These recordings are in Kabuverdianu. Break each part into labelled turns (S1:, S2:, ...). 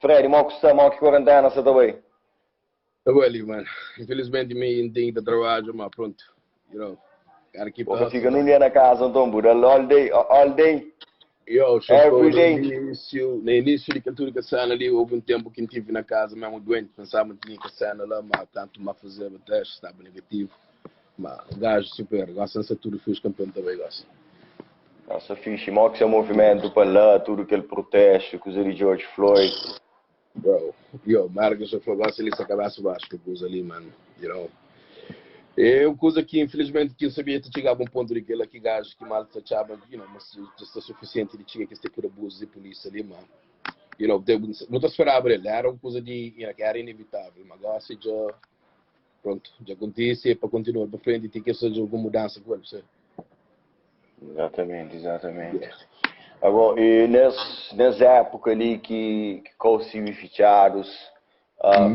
S1: Fred, mo ku sta, mo ki quarentena sa ta bai?
S2: Ta bai li, man. Infelizmente mi N ten ki ta trabadja, ma pronto. You know, gotta keep
S1: Bo
S2: the
S1: ka fika
S2: hustle.
S1: nun dia na casa nton, bu da-l all day, all day,
S2: Yo, xofó,
S1: every
S2: na
S1: day.
S2: início, na início di kel tudu kel sena li, houve um tempo ki N tive na casa mesmo doente, pensava N tinha kel sena la, ma tanto ma fazeba teste, staba negativo. Ma gajo super, gosta N sa tudu fixe campeão ta bai gosi.
S1: Nossa, fixe, mo ki sa movimento pa la, tudu kel protesto, kuza di George Floyd.
S2: Bro, yo, Marcos já falou, gosta ali essa cabeça baixo que usa ali, mano. You know. É uma coisa que infelizmente que eu sabia que chegava um ponto de que aqui gajo que mal se achava, you know, mas já está suficiente de chegar que este por abuso de polícia ali, mano. You know, de, não te esperava ele, era uma coisa de, you know, que era inevitável, mas agora se já, pronto, já acontece, é para continuar para frente, tem que fazer alguma mudança com ele, percebe?
S1: Exatamente, exatamente.
S2: Yeah.
S1: Agora, e nes época ali ki kau sibi fitxadus,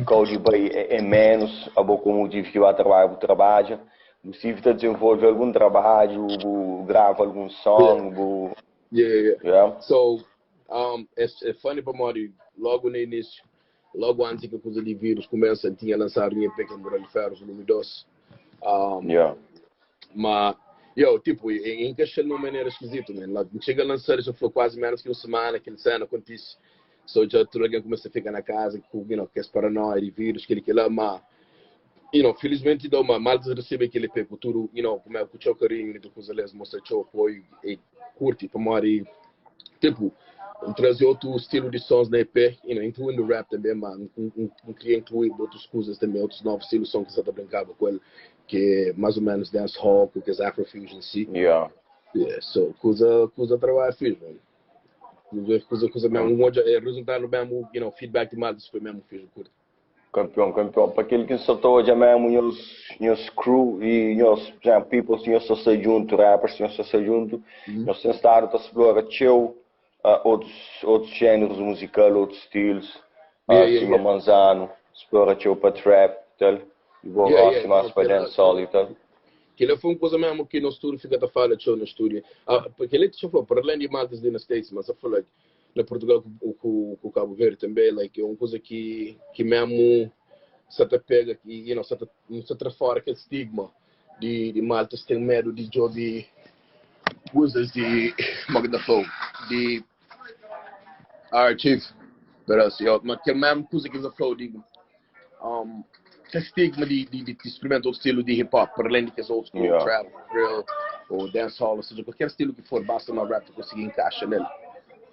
S1: kau di bai é menus, abo komu tive ki ba trabadja, bu trabadja, bu sibi ta desenvolve algun trabadju, bu grava algun song, bu...
S2: Yeah, yeah, yeah.
S1: Yeah.
S2: So, é funny pamodi logo no início, logo antes que a coisa de vírus começa, tinha lançado um EP que é Moral de Ferro, volume 2.
S1: Yeah.
S2: Ma, yo, tipo, encaixou de uma maneira esquisita, man. Lá, chega a lançar, já foi quase menos que uma semana, aquele cena acontece. So, já tudo alguém começa a ficar na casa, com, you know, que esse paranoia de vírus, aquele que lá, mas, you know, felizmente, dá uma mal recebe aquele EP, com tudo, you know, como é, com o seu carinho, com coisa les, mostra seu apoio e curte, para morrer, tipo, trazer outro estilo de sons na EP, you know, incluindo rap também, mas não queria incluir outras coisas também, outros novos estilos de som que você tá brincava com ele, que é mais ou menos dancehall, que é Afrofusion em si.
S1: Yeah.
S2: Yeah, so, coisa trabalho fiz, mano. Coisa mesmo, um outro, é, resultado mesmo, you know, feedback de mais, foi mesmo fiz o curto.
S1: Campeão, campeão. Para aquele que só estou já mesmo, nhos crew e nhos, por exemplo, people, nhos só sai junto, rappers, nhos só sai junto, nhos tem estado a explorar txeu, outros géneros musical, outros estilos,
S2: Yeah, yeah,
S1: cima
S2: yeah.
S1: Manzano, explora txeu para trap e tal, e vou
S2: Yeah,
S1: gosto
S2: yeah.
S1: mais
S2: Não,
S1: para dancehall e tal.
S2: Que ele foi uma coisa mesmo que no estúdio fica a falar txeu no estúdio. Porque ele te falou, para além de maltas ali na States, mas eu falei, na Portugal com Cabo Verde também, like, é uma coisa que mesmo se te pega, que, you know, se te fora aquele estigma de maltas tem medo de job coisas de, como é que falou, de ah, chief. Pero assim, ó, mas que mesmo coisa que você falou, digo, que estigma de experimentar outro estilo de hip hop, para além de que é old school, trap, drill, ou dancehall, ou seja, qualquer estilo que for, basta uma rap para conseguir encaixar nele.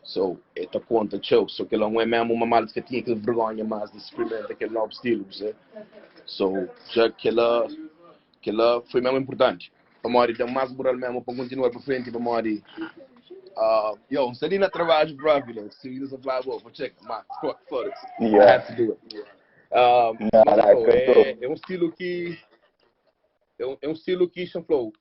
S2: So, é ta conta, txeu. So, que não é mesmo uma malta que tinha aquela vergonha mais de experimentar aquele novo estilo, você? So, já que ela foi mesmo importante. Para morrer, deu mais moral mesmo para continuar para frente, para morrer. Yo, ali na trabalho próprio, se você falar, vou check, mas, foda-se. I had to do it.
S1: Não,
S2: Mas,
S1: não,
S2: pô,
S1: cantou.
S2: é um estilo que, é um estilo que, flow,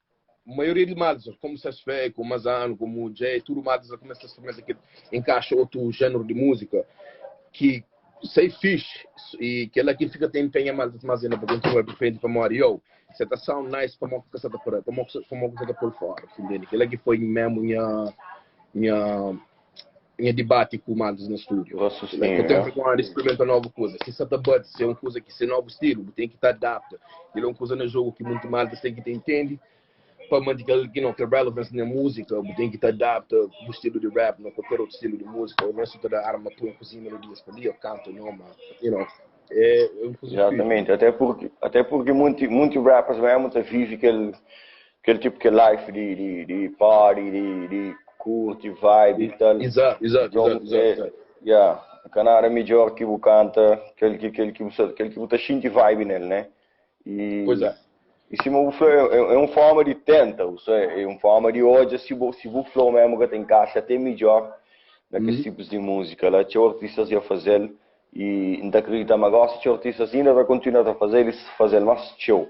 S2: a maioria de maltas, como Sasfé, como Mazano, como o Jay, tudo maltas começa a experimentar que encaixa outro gênero de música que sei fixe e que ela aqui fica tem empenha mais mais ainda para continuar para frente para morrer. Yo, você tá sound nice para que você tá por para que você tá por fora, entende? Que ela aqui foi mesmo minha debate com maltas no estúdio.
S1: Raciocínio,
S2: Like, eu tenho
S1: é.
S2: vergonha de experimentar nova coisa. Se você tá bate, se é uma coisa que se é novo estilo, tem que estar adapta. Ele é uma coisa no jogo que muito maltas tem que ter entende. Para manter aquele, you know, aquele relevance na música, tem que estar adapta o estilo de rap, não qualquer outro estilo de música. Eu não sou toda arma, põe cozinha melodias para ali, eu canto, não, mas, you know, é uma coisa
S1: Exatamente, até porque muito rappers mesmo tá vive aquele tipo que life de party, de curte, vibe e tal.
S2: Exato,
S1: Então,
S2: exato,
S1: é,
S2: exato.
S1: yeah, o canal é melhor que o canta, aquele que você sente vibe nele, né? E,
S2: Pois é.
S1: e se o flow é uma forma de tenta, ou seja, é uma forma de hoje, se o flow mesmo que te encaixa até melhor naqueles tipos de música, lá tinha artistas a fazer e não acredita, mas agora se tinha artistas ainda vai continuar a fazer, eles fazer mais show.